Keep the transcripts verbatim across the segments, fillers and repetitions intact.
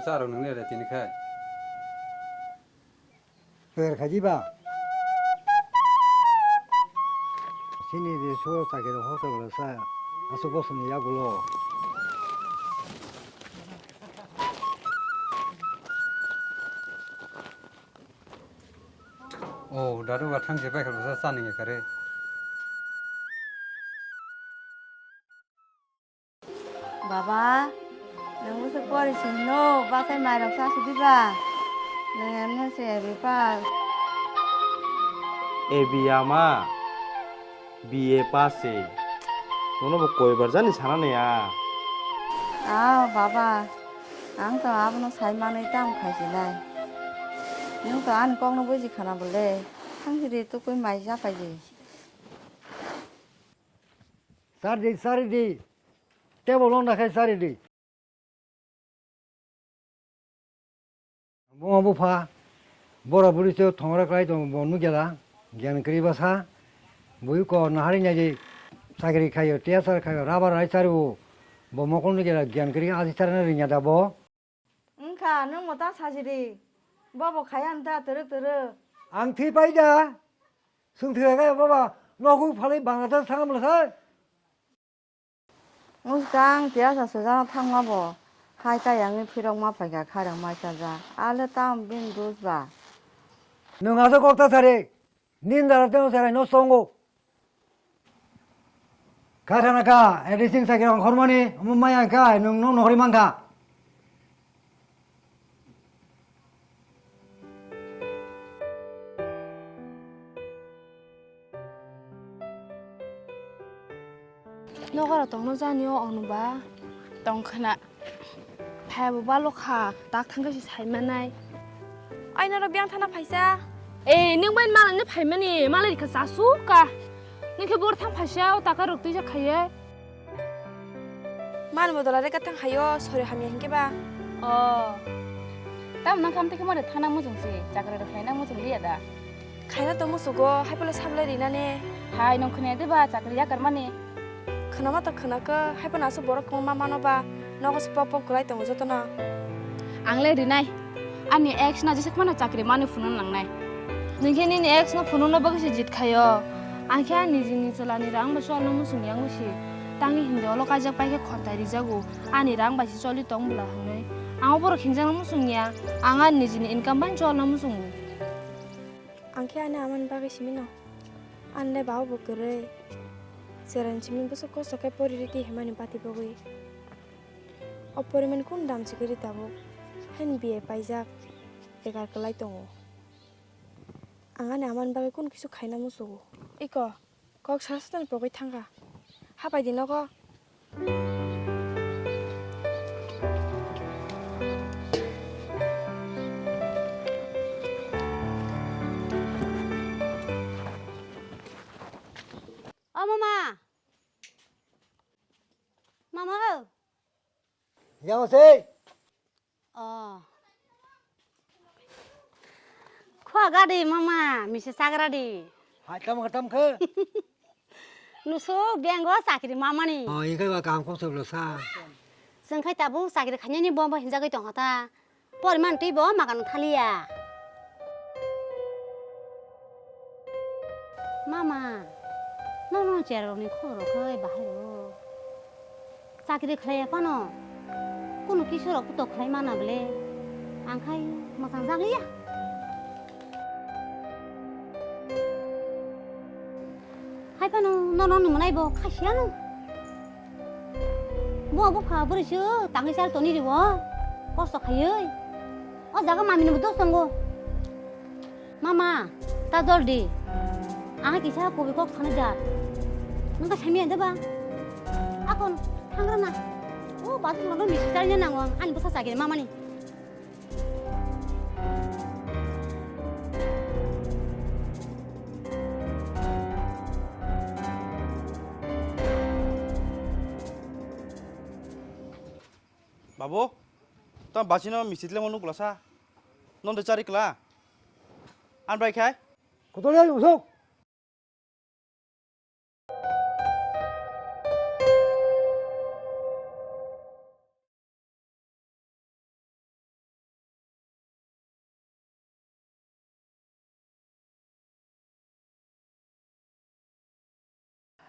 Charo nungni re tini khai. Twer khaji ba. Chini de so chakiro hotel sa. Asuk bosoni yagulo. Oh, daru ba thang se pai khalo sa chani ya kare. Baba, nwng bwswk pori sino, bwsai mairok sa sudi ba? Nwng M S A B pass. A B ama, B A pass se. Nono bo koibar jani sana nai a? Ah, baba, ang to abono sai manwi tamo khai sinai. Nwng to ani kokno buji khana bole, thang sidi tukui mai ja paidi. Sari di, sari di. Tebo long nakhai sari di. Buma bupha, bora buri se thongra klai tong bo nugela, gyan kri basa. Bui ko nahari nyagi chakri khayo, tiasar khayo, rabar rai sari bo. Bo mokol nugela gyan kri asi sari na rinya da bo. Wngkha, nwng mo ta sajiri. Bobo khaya wng ta twrwk twrwk. Ang thwi pai da. Swng thwi kha baba, nogo phalwi Bangladesh thang mla thai. Mwskang tiyasa sujana thangma bo. Hai kaya wngwi phirok ma phaikha khairok mai chajak. Ale tam bini dos ba. Nwng aswk kok ta sari. Nini dara teno serai no songo. Kha thana kha, adjusting sakhe rong khormani, omo maya kha, nwng no nohori mankha. Nokaro tongno jani o onuba? Tong khna. Phaibo balo kha, tak thangkhe se saimanai. Ai noro biyang thana phaisa. Ei, nwng bai malai no phaimani, malai rikha chasuk ka. Nwng khe bor thang phaisa, o taka rok twi jak khaiye. Man bodol are ka thang hayo, sori hamya hinkhe ba. O. Tam nang kam te khe mare thana mujung si, chakri rok khaina mujung liya da. Khaina to musugo, hai pole sablai rina ne. Hai nong khne de ba chakri yakar mani. Khwnama to khwnakhe, hai phano aswk borok kwbangma mano ba, nogo se pop pop kwlai tongo jotono. Ang le rinai, ani ex no jesa phano chakri mani phunuk nangnai. Nwng khe nini ex no phunukna bagwi se jit khaio. Ang khe ani nijini chwlani rang bai cholna muchung ya wngwi si. Tangwi hindi olo kaijak pai khe khonthai rijago. Ani rang bai se choli tong bwla hwnwi. Ang o borok hinjakna muchung ya. Ang ani nijini income bai cholna muchungo. Ang khe ani amani bagwi simi no. Anle babo bo kwrwi. Cherai simi bwswk kosto khe pori rwdi himani bati bagwi. O poriman kun dam chigwi ri tabuk. Haini B A paijak. Bekar kwlai tongo. Ang ani amani bagwi kun kisu khaina musugo. Iko, kok sara satani pogwi thangkha. Hapai di nogo. O mama. Mama o. Yang sei. O. Khua gadi mama, misi sagra di. Hai tam tam khe. Nusu bengo sakri mamani. O, ikai wa kam kok seblo sa. Sengkhai tabu sakri khanyani bomba hinjagwi tongkha ta. Poriman twi bo makan thaliya. Mama, nono cherokni khobor khe bahai rw. Chakri khlaiya phano kunu kisurok putok khlai mana bwle, ang khai mwchang jakliya. Hai phano nono nwngnai bo khaisiya no. Bo bupha bwrwi se tangwi chal toni ribo, kosto khaiwi. O jaga mami no dos tongo. Mama, ta joldi. Aha kisa kobi kok thani jar. Nang ka sami ande ba? Akon thangra na. O batu no misi chari na nango, ani bwsa chagi mama ni. Babu, tamo basino misit le manu kulasa. Non de chari kla. An bai khai? Kotole usuk.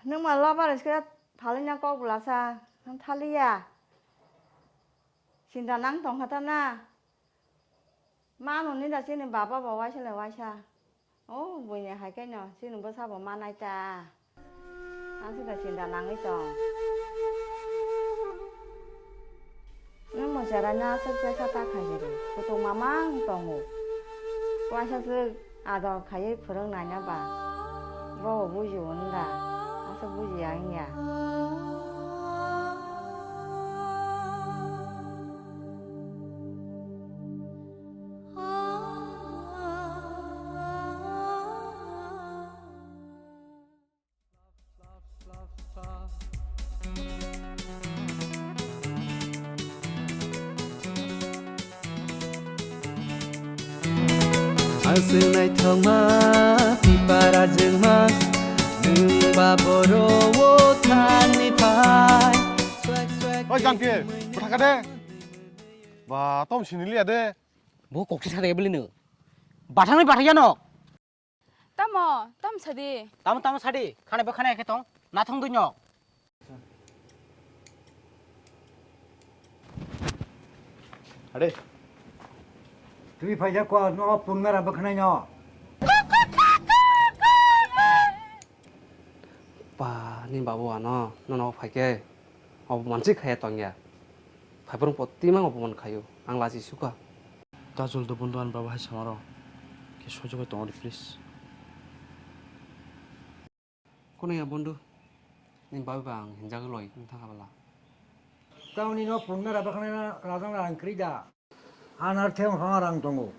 Nwng ma lobar iskra phalina kok blasa, nwng thaliya. Sinda nang tongkha ta na. Mano ni da chini baba bo waisa le waisa. O buini hai khe no chini bwsa bo manai ta. Ang se da sinda nangwi tong. Nwng mo chera na aswk chesa ta khai hiri. Kutung mamang tongo. Waisa swk ador khaiwi phwrwng naina ba. Bo buji wng da. Aswk buji ya wng ya. Aswk naithokma, pipara jwngma, nwng ba boro o thani phai. Oi, Jangkir, bwthaka de. Ba, tom siniliya de. Bo kokse sa de bwlino. Bathangni bathang yano. Tamo, tam sadi. Tamo, tamo sadi. Khana bo khana khe tong. Nathong dui nyok. Ade. Twi phaijak ko no pungna ra bwkhnai no. Pa ni babu ano nono phaikhe. Obo mansi khaya tongya. Phaibrung potimang obo man khayo. Ang lachi sukha. Kajol do bondo ani baba hai samaro. Ke sojo kai tongo de please. Kono ya bondo. Ni baba ang hinjak loi wng thang abala. Tamoni no pungna ra bwkhnai na rajang rang kri da. Anar theng phang rang tongo.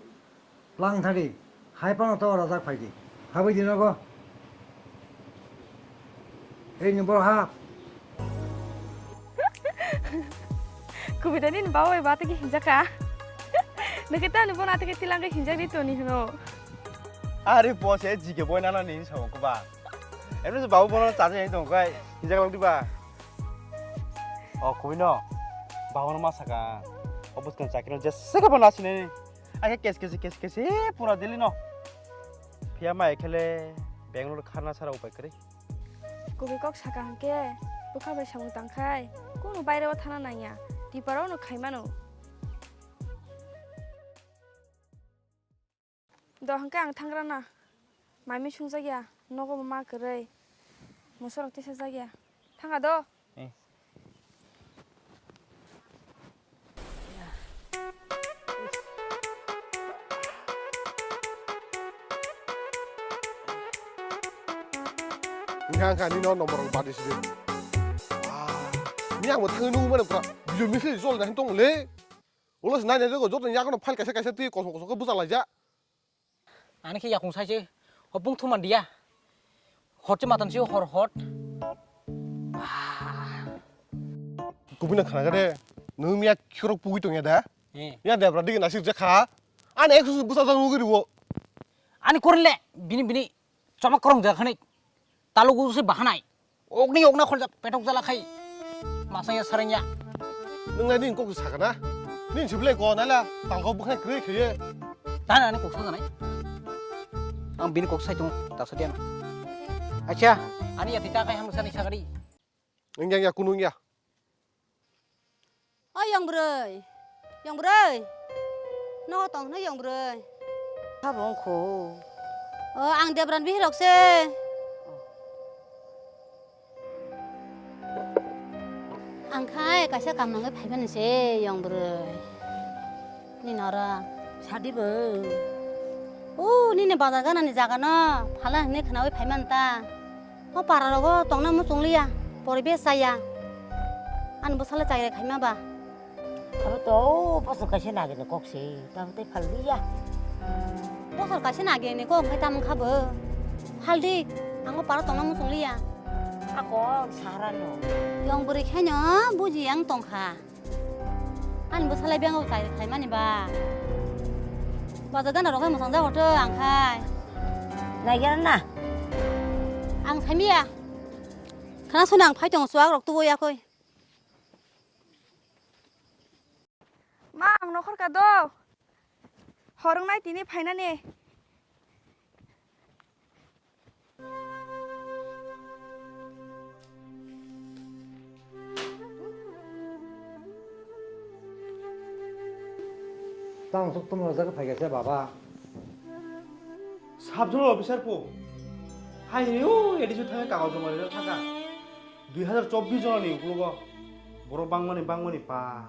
Plang thadi. Hai pano to rajak phaidi. Habai di nogo. Ei ni bor ha. Kubita ni bawa ba tagi hinjaka. Nake ta ni bona tagi tilang hinjak di toni hino. Are boss e jike boy nana ni samo kuba. Emre babu bono charge ni tong kai hinjak lok diba. O kubino. Babu no masaka. Obus kan chakino jesse ka bana sini. Ake kes kes kes kes pura dili no. Phiya mai khele Bangalore khana sara upai kwrwi. Kubui kok saka hwnkhe bwkha bai samung tangkhai kunu baire o thana nangya, tipara ono khaimano. Do hwnkhe ang thangrana, mai mui sungjakya, nogo bo ma kwrwi, musorok tesajakya, thangkha do. Eh. Wngkha wngkha nini o number rok badi sidi. Ah, ni ang bo thangwi nugwi mano pura video message jol jani tong le. Ulo se nai nai joto ni yakono file kaisa kaisa twi kosom kosom khe bwchalaijak. Ani khe yakung sai se, hopung thuman diya. Hot se matan se hor hot. Ah. Kubui no khana de, nung miya khirok pugui tong ya da? Eh. Ya debra digi nasir je kha. Ani eksu busa jang nugui riwo. Ani korin le, bini bini, choma korong ja khani. Talugu se bahanai. Okni okna kholjak petok jala khai. Masang ya sarang ya. Nung nai nini kok sakana. Nini sible ko nala tangko bwkhai kwrwi khaiye. Tana ani kok sakana. Ang bini kok sai tong ta sa diyan. Acha, ani ya tita kai ham sani sagari. Nung yang ya kunung ya. O yong bwrwi, yong bwrwi, nogo tong hwnwi yong bwrwi. Sabo wngkho. O, ang Debran bihirok se. Ang khai kaisa kam nangwi phaimani se yong bwrwi. Nini oro. Sadi bo. O, nini bazar ganani jaga no phala hwnwi khwnawi phaimani ta. O para rogo tongna muchung liya, poribesh chaya. Ani bwsala chakri khaima ba. Abo to o bosor kaisa nagini kok se, tamo tei phal liya. Bosor kaisa nagini kok khai tamo kha bo. Phal di, ang o para tongna muchung liya. Ako sahara no. Yong bwrwi khaino buji yang tongkha. Ani bwsalai beng o chai khlaimani ba. Bazar gana rok hai mwsang jak hoto ang khai. Naiya na. Ang saimiya. Khana sona ang phai tongo chuwak rok tubo yakoi. Ma ang nokhor ka do. Horong nai tini phainani. Tang suk tum rojak phai khe se baba. Sub zonal officer po. Hai ni o A D C thangwi kagoj joma rwna thangkha. Dui hazar chobbish zonani uklogo borok bangmani bangmani pa.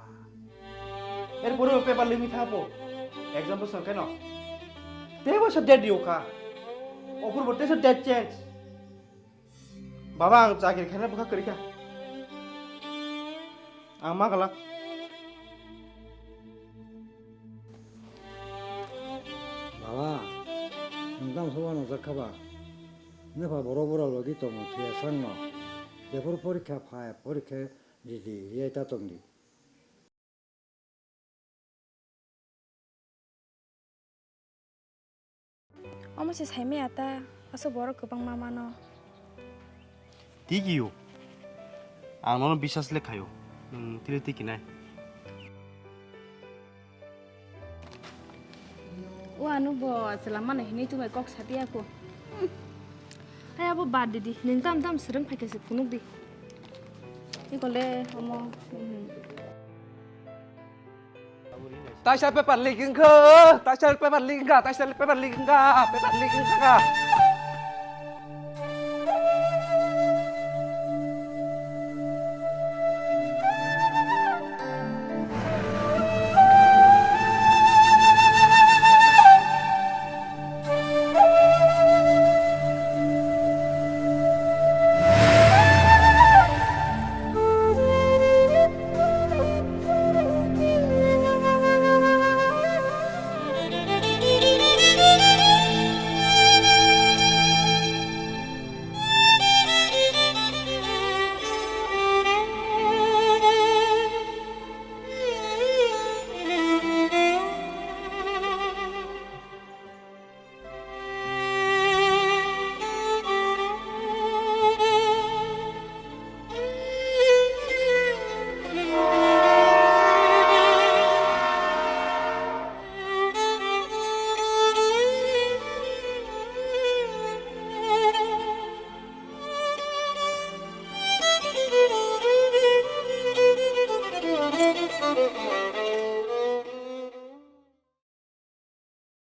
Erpore bo paper leak wngwi thangkha po. Exam bo swng khe no. Teibo se date riyokha. Ophurbo teisa date change. Baba, ang chakri khaina bwkha kwrwi kha. Ang ma galak. Baba, nwng tamo soba nojak kha ba? Nwpha borok bura logi tongo phiya sangno. Jephuru porikha phai, porikha ridi, riyai ta tongdi. Omo se saimaya ta, aswk borok kwbangma mano. Twikiyo. Ang nono biswas le khaio. Nwng tini twikinai. O ano bo chwla mano hinwi tongbai kok sapiya kho. Hmm. Hai abo bad di di. Nwng tam tam swrwng phaikhe se phunuk di. Ikole omo. Hmm. Taisa paper leak wngkha, taisa paper leak wngkha, taisa paper leak wngkha, paper leak wngkha.